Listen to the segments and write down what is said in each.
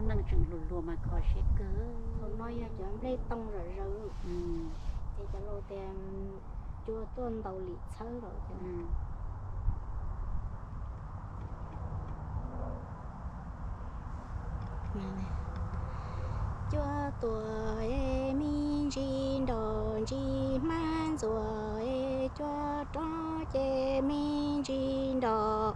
Neeg tseem hluas hluas mas kho siab kawg. Thaum no yog cov nplej too zom zaws, ces cov laus tias cua tuaj ntaus lim txhawb lawm. Cua tuaj es me ntsis nrog ntsis hmab ntxuag es cua roob ces me ntsis nrog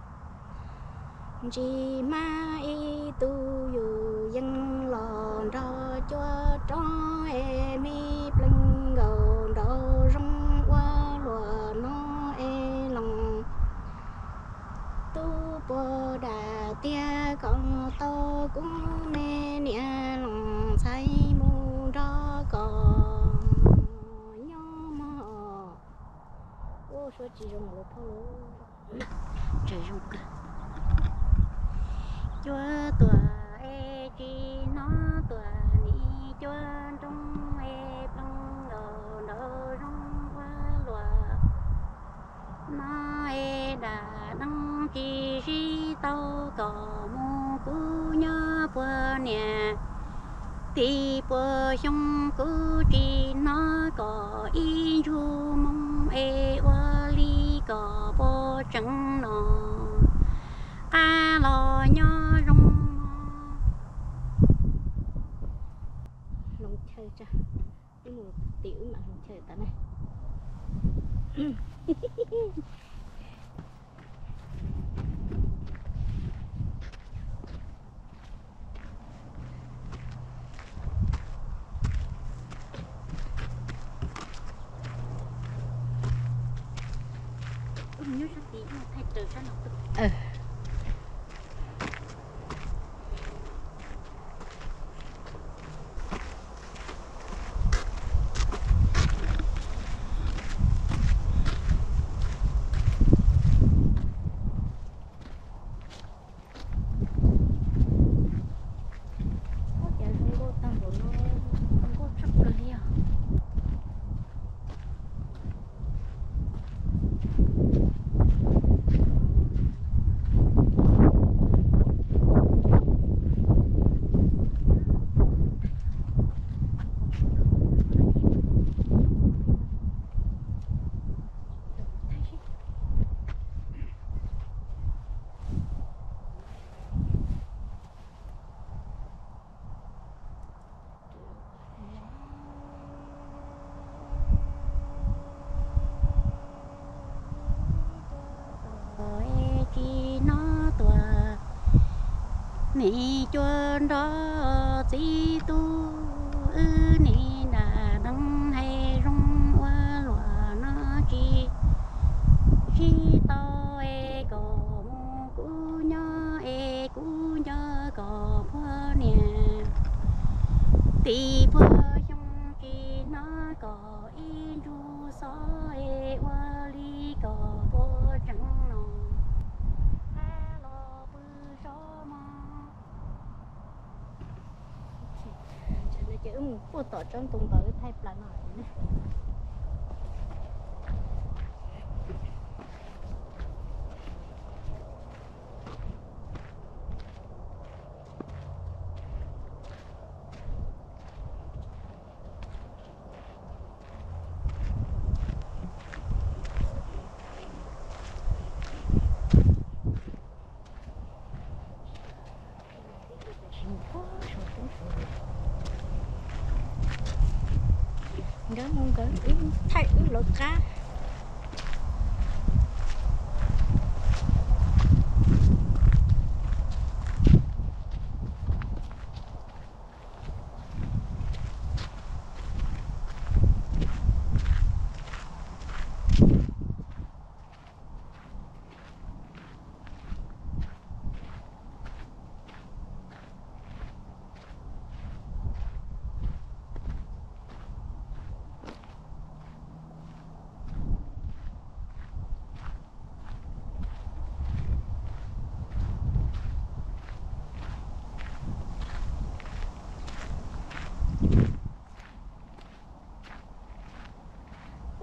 ntsis hmab ib tug yus yeej los nrog cua roob es me pleev nkaus nraum zoov ua luam no es los tub puas dam tiag kom tau kuv me niam los ntxhais mus nrog kom nyob mog. Ua suab tsis zoo lawm phauj. Tseem zoo kawg. Cua tuaj es tsis hnov tuaj nim cua nroo es pleev nkaus nraum zoov ua luam no es dam neeg tsis sib tau kom mus kuv nyob puag niam. Tib puas xyoo kuv tsis hnov kom ib ntsug moo es ua li kom puas tseev no qab los nyob zoo. Hloov chaw tsa, wb mus tim wb mam hloov chaw tas na. Ua cas zoo nkauj tag npaum no, zoo nkauj tshaj plaws li os. Tsis hnov tuaj nim cua nrov txiv tub, wb nim dam neeg hais zoo ua luam no tsis sib tau es kom mus kuv nyob es kuv nco kom puag niam. Tib puas xyoo tsis hnov kom ib ntsug xov es ua li kom puas tseev no qab los pw zov mog. Tam no ces wb mus puag tom tsob ntoo ntawd wb thaij plaws no. Nkawd mus nkawd, wb thaij wb lawv qab.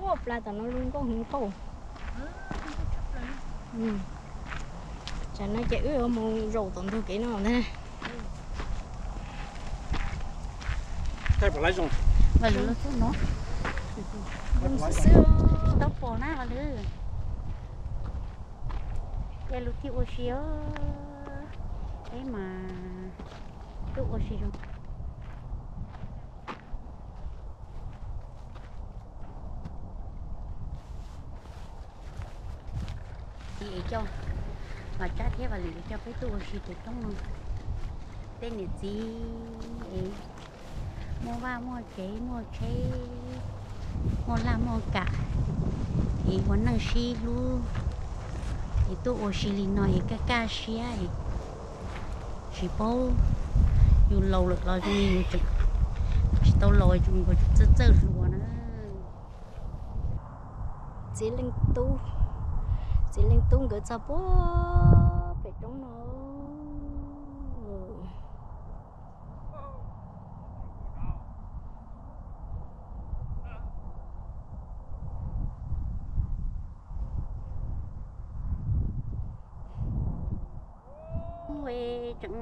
Ua plas tom no zoo nkauj heev phauj. Tsam no ces wb yuav mus zaum tom ntug kev no ntag. Vaj lwm los txog no, zoo xwb xwb, tau pom na vaj lwm. Ces lub tib ua si, peb mas twb ua si zoo. Txiv es coj, Vam Tsab thiab Vam Lwm coj peb tuaj ua si pem roob no. Tej niam txiv es muaj vaj muaj tsev muaj tsheb, muaj laj muaj kam, es ua neej sib hlub, es tuaj ua si li no es kaj kaj siab es tsis paub yus laus lawm los zoo li yus tseem tsis tau laus, tseem txawj txawj hluas na. Txiv Leej Tub, txiv Leej Tub nkawd txog puag pem roob no. Es tseem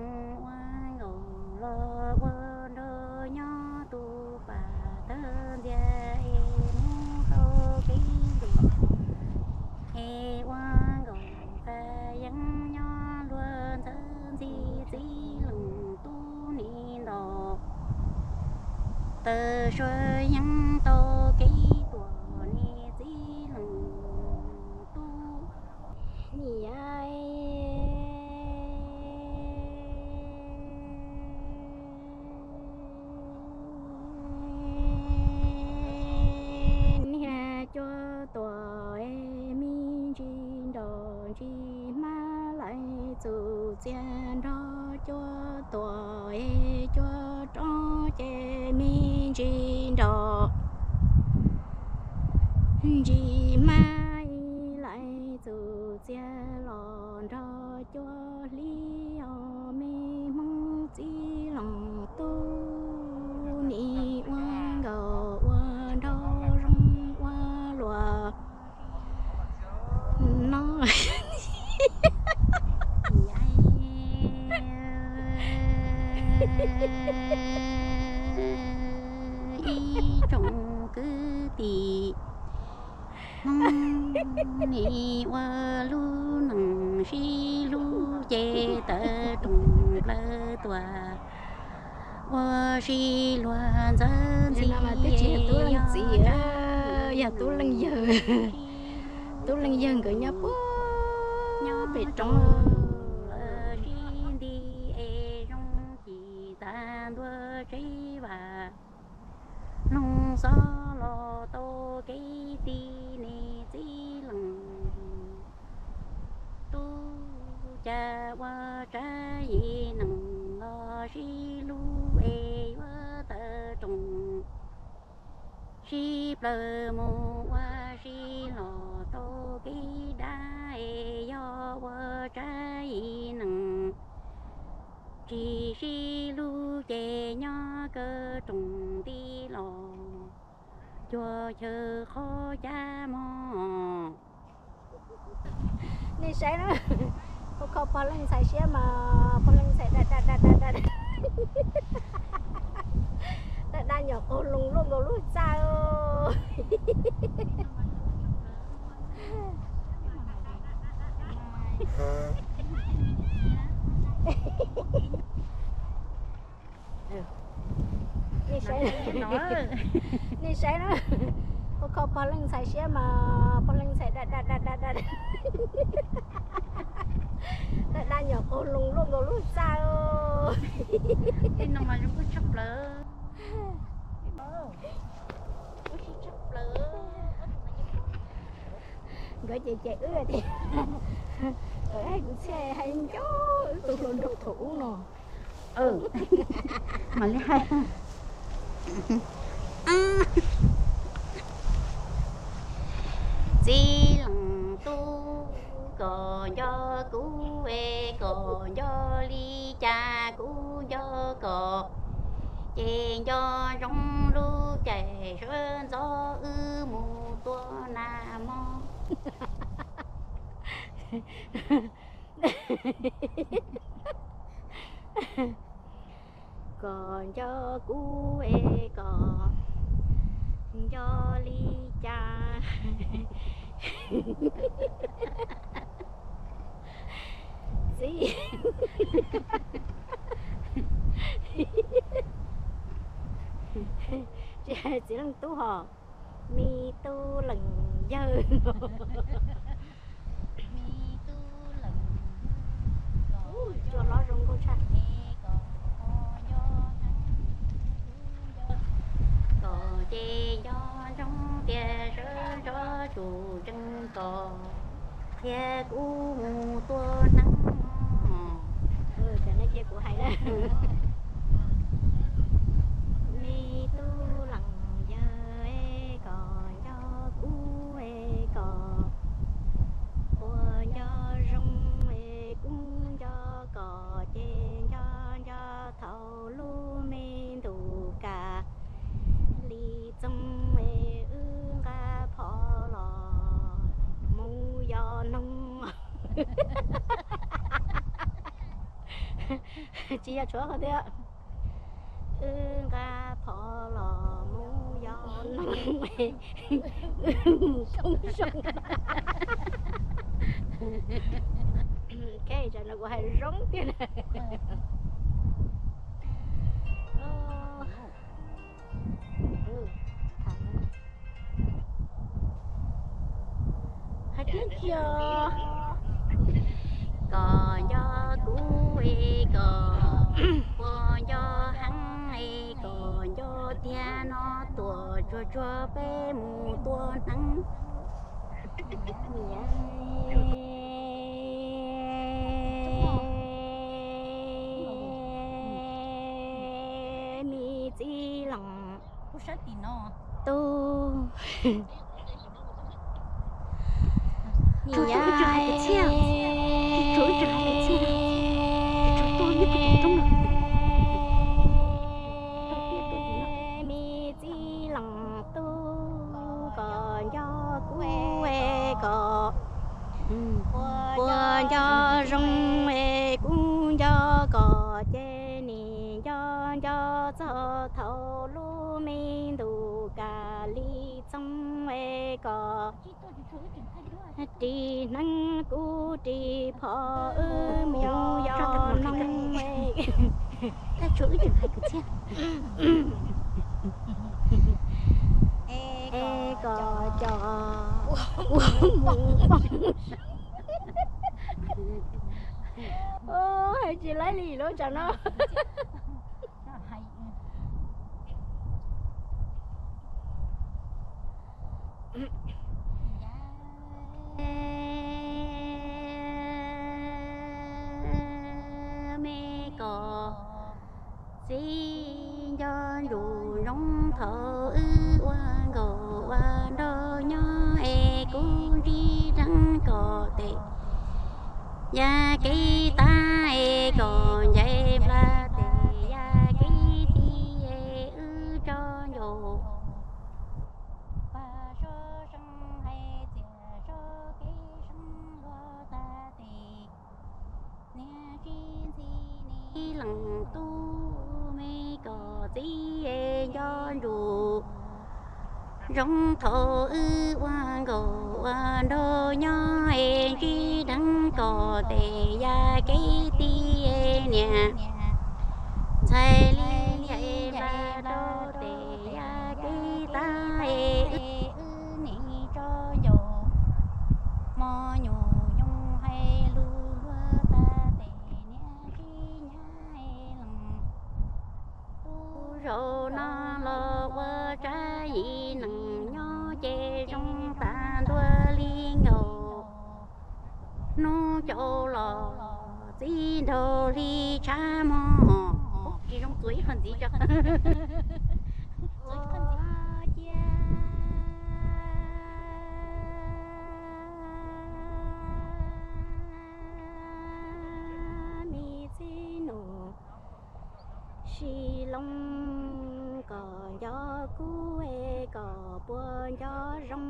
ua nkaus los ua nraug nyob tus pas tawg ntxiag es mus rau kev ntuj es ua nkaus qas yeeb nyob luag ntxawg ntxi txiv leej tub nim ntaus taws sua yeeb tau kev tuam niam txiv leej tub. Niam, niag cuab tuam es me ntsis nrog ntsis hmab laij txum txias nrog cuab tuam es cuab roob ces me ntsis nrog ntsis hmab ib laij txum txias los nrog cuab hli os me hmoob txiv leej tub nim ua nkaus ua nraug zoo ua luaj no. Ib tsoom kwv tij Hmoob, nim ua lub neej sib hlub ces tawm rooj plawv tuaj ua si luag ntxawg ntxi. Tub leej txiv, yog tub leej yawg, tub leej yawg nkawd nyob puag pem roob. Sib nti es zoo ci tag ntua tsev vaj, noog xob los tau kev ti niam txiv leej tub, cas ua tsab yim neeg los sib hlub es yuav tawm rooj sib plawg mus ua si los tau kev dab es yog ua tsab yim neeg tsis sib hlub ces nyob kawg rooj nti los cuag chaw qhov cab mog. Nej saib na, ua kho pog leej ntxhais siab mas pog leej ntxhais da da da da da da nyom qaug loo luaj nkaus lub txaj. Nej saib na, ua kho pog leej ntxhais siab mas pog leej ntxhais da da da da da da nyom qaug loo luaj nkaus lub txaj. Tej no mas zoo nkauj tshaj plaws. Nkawd ces ces wb tias, nkawd hais kuv txhiaj hais nco wb tus hluas nraug thaum ub no. Mam li hais. Txiv leej tub, koj nco kuv es koj nco li cas kuv nco koj, ces nco zoo lub caij sawv ntxov wb mus tua nas mos. Koj nco kuv es koj nco li cas? Txiv, txiv leej tub hos, me tub leej yawg. Cua hlob zoo nkauj tshaj. Koj ces nco ntsoov tias sawv ntxov tsum tsees koj thiab kuv mus tua hneev. Me tub leej yawg, koj nco kuv es koj puas nco zoo es kuv nco koj ces nco nco thaum lub me ntuj kaj li txoog es wb nqa phom los mus yos noog. Tsis yog tshuav qhov twg. Wb nqa phom los mus yos noog, wb mus koob zoo. Ces no kuv hais zoo tiag na. Hais tiag tiag. Koj nco kuv es koj puas nco heev es koj nco tiag no tuaj tsuag tsuag peb mus tua hneev. Me txiv leej tub. Me txiv leej tub, koj nco kuv es koj puas nco zoo es kuv nco koj ces nim nco nco txog thaum lub me ntuj kaj li txoog es koj ris hneev kuv ris phom wb mus yos noog. Es koj coj kuv mus poob. Hais tsis laib li lub tsam no. Me koj txiv nco ntsuj zoov thaum wb ua nkauj ua nraug nyob es kuv ntsib dheev koj tes yaj kev tag es koj ncaim nplas tes yaj kev tid es wb tso ncauj pag sab seej hais tias sab kev seej luag tag tes niam tsis ntxhi nim leej tub. Me koj txiv es nco ntsuj zoov thaum wb ua nkauj ua nraug nyob es ntsib dheev koj tes yaj kev tid es niam ntxhais li ncaim nplas rau tes yaj kev tag es wb nim tso ncauj mos nyuj yooj hais lus luag tag tes niam tsis nyab leej tub. Zaum no los ua tsab yim neeg nyob ces zoo tas ntua li nkaus hnub caum los txij nraug hli tshab mog. Tsis zoo txuas ib qho ntxiv tso. Ua cia me txiv nus Sis Loos, koj nco kuv es koj puas nco zoo?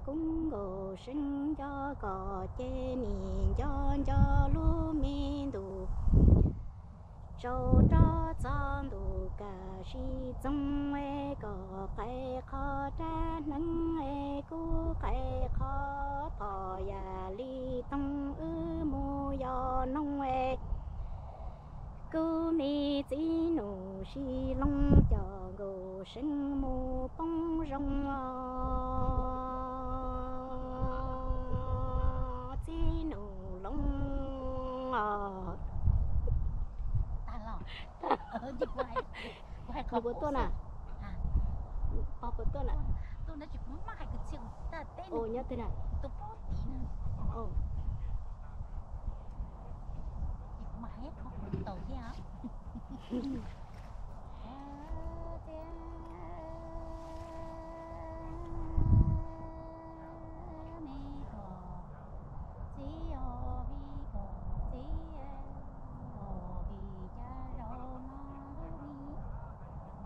Kuv nkaus seev nco koj ces nim nco nco lub me ntuj Tsaus rov txog ntuj kaj sib txoog es koj qaij qhov rab hneev es kuv qaij qhov phom yam li toog wb mus yos noog es kuv me txiv nus sib loog coj nkaus seev mus poob zoo os txiv nus loob os. Pog puas tuaj na? Pog puas tuaj na? Nyob twg na?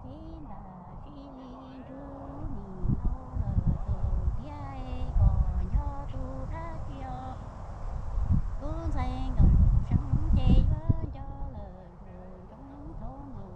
Ces ntawm sib li ntsub nim no lawm tus thiab es kom nyob tus dab tsi os. Kuv ntxhais nkaus seev ces yuav nco lawm tus ntsoov thaum mus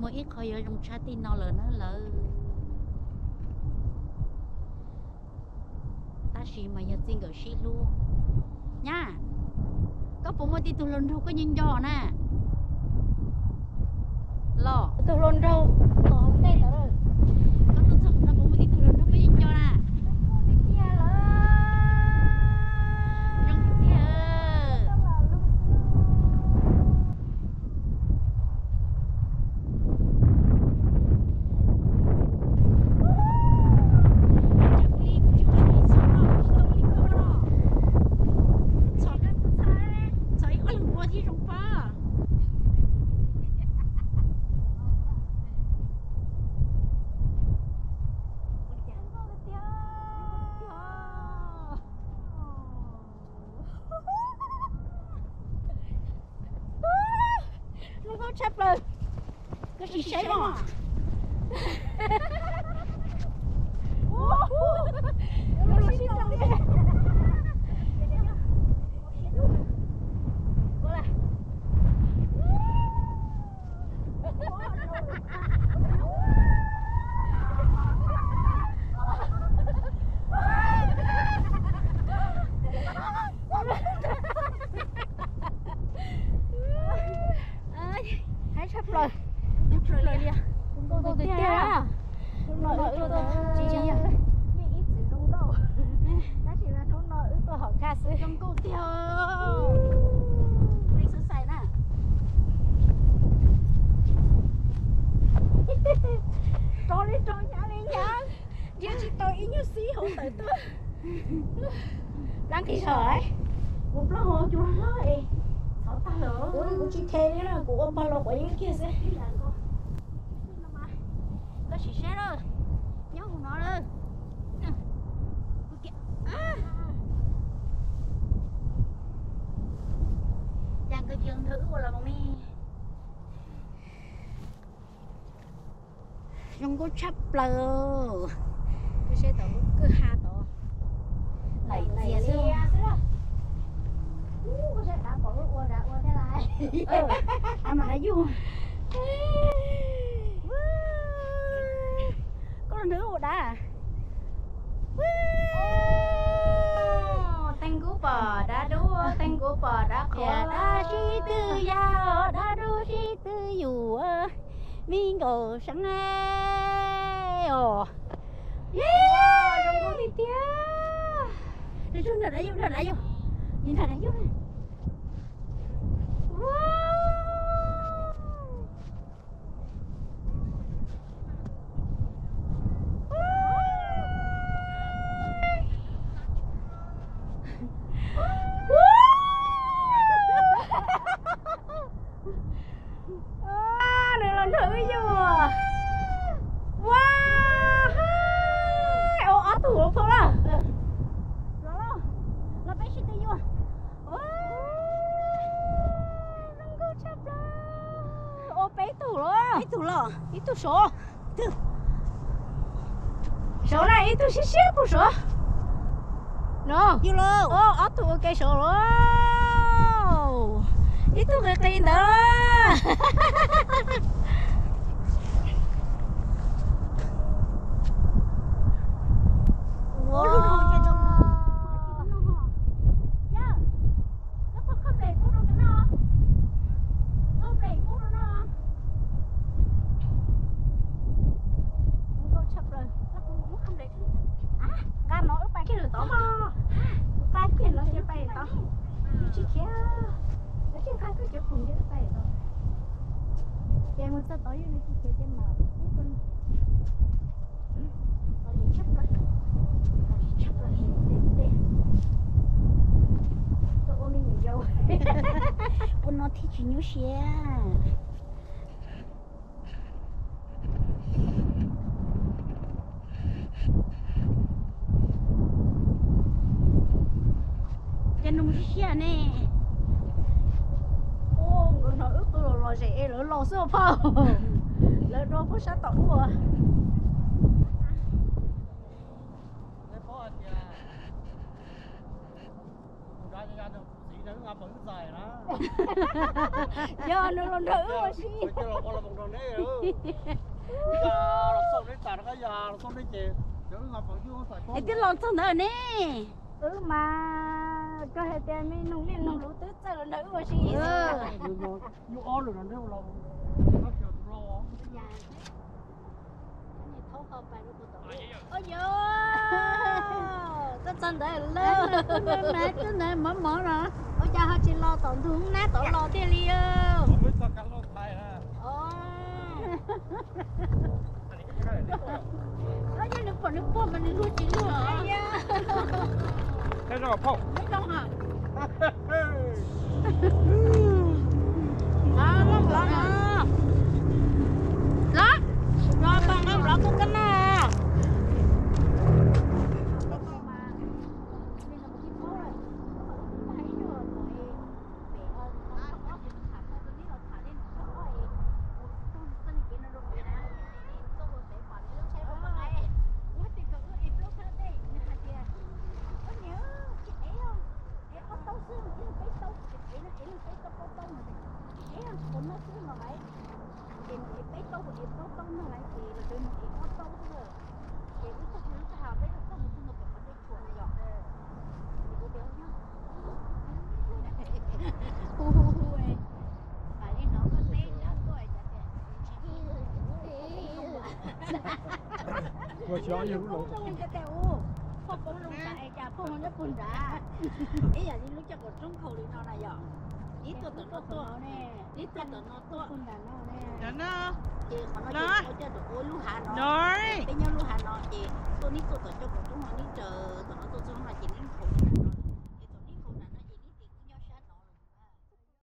Muaj ib qho yuav zoo tshaj tij no lawm na lawv. Tab sis mas yog txij nkawm sib hlub. Nyab, koj puas muaj tib tug hluas nraug koj nco nco na? Los tug hluas nraug tom ntej ntawd, koj tuaj txog no puas muaj tib tug hluas nraug koj nco nco na? Zoo tiag tiag. Zoo nkauj tshaj plaws. Koj sim saib mog. Haib tshaj plaws. Zoo nkauj tiag tiag. Hnub no wb tuaj tsis yog, yeej ib txwm zoo nkauj, tab sis mas hnub no wb tuaj hom khaj xwb. Zoo nkauj tiag. Rau li rau, hnyav li hnyav, nrhiav tsis tau ib nyuag xib hauv tawm tuaj. Dab nqhis zog, kuv plaub hau cua hlob es thov tag lawm. Kuv tsis them li na, kuv ua pog los quav yeeb kiag xwb. Koj sim saib lawm, nyob hauv no lawm. Cas nkawd cia nrog wb ua los mas me. Zoo nkauj tshaj plaws. Koj saib tom lub kwj ha tod, laim txias xwb. Mas dav yug. Koj los nrog wb ua dav. Teej kub pom dab dub, teej kub pom dab qhuav, dab sib tw ya, dab dub sib tw yus, me nkaus seeb os. Zoo nkauj tiag tiag. Nrog dav yug, nrog dav yug, nrog dav yug. Nws los nrog wb yug. Ua, ob tug hluas phauj lawm. Los, los peb sib tw yug. Zoo nkauj tshaj plaws. Ua peb tug los. Ib tug los, ib tug saud. Saud na, ib tug siab siab pug saud. No, yug los. Ob tug ua ke saud los. Ib tug qis qis ntawd. Nqa no wb pais kiag lawm tod mas. Pais kiag no ces pais tod. Yus tsis khiav, lawv tsis nqa koj cov khoom ces wb pais tod. Ces mus txog tod yus tsis khiav ces mam pub rau. Txhob ua me nyuam yaus, ua no thiaj tsis nyuaj siab. Ces nws mus siab siab ne. Nkawd no wb qw los los zem es lawv los xwb phauj. Lawv dua puag sab tom ub. Yog nws los nrog wb ua si. Es twb los txog ntawd ne. Wb mas koj hais tias me noog liaj noog luv twb txawj los nrog wb ua si. Yog, twb txog ntawd lawm. Twb ntawd mov mov no. Ua cas ho tsis los tom ntug nab tom los tiag li. Yog nws pom nws puag mas nws luag tsis luag. Los, los nqa nqaij nplov tuaj kab naj. Ib yam li lub caj qaum roob hauv li no na yom. Ib tuaj tom no tuaj, ib tuaj tom no tuaj. Ces qhov no ces ua coj ua lub hav no. Peb nyob lub hav no ces tuaj neb tuaj tom caj qaum roob no neb raws